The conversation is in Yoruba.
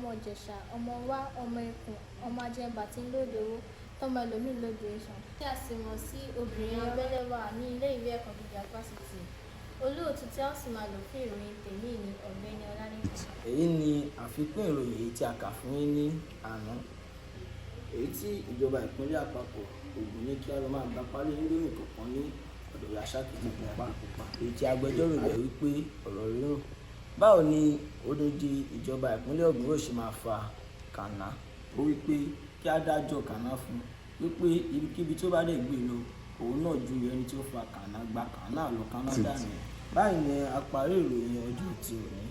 Ọmọ Ìjẹ̀ṣà, ọmọ wa, ọmọ ẹkùn, ọmọ ajẹnbà tí ń lóde owó, tọmọ ẹlòmíì lóde ìṣàn, tí a sì mọ̀ sí obìnrin abẹ́lẹ́wà ní ilé ìwé ẹ̀kọ́ gíga fásitì. Olóòtú tí a ó sì máa lò fún ìròyìn tèmi ní Ọ̀gbẹ́ni Ọlálẹ́kan. Èyí ni àfikún ìròyìn èyí tí a kà fún yín ní àná, èyí tí ìjọba ìpínlẹ̀ àpapọ̀ Ògùn ní kí a lọ máa gba pálí Indomie kọ̀ọ̀kan ní ọ̀dọ̀ ìyá Ṣàkìtì Pupa, èyí tí agbẹjọ́rò rẹ̀ wípé ọ̀rọ̀ rírùn. Báwo ni odindi ìjọba ìpínlẹ̀ Ògùn yóò ṣe máa fa kànáà? Ó wípé kí á dájọ́ kànáà fún un, wípé ibikíbi tó bá dẹ̀ gbé lọ, òun náà ju ẹni tí ó fa kànáà gba kànáà lọ Canada nìyẹn. Báyìí ni a parí ìròyìn ọjọ́ ti òní.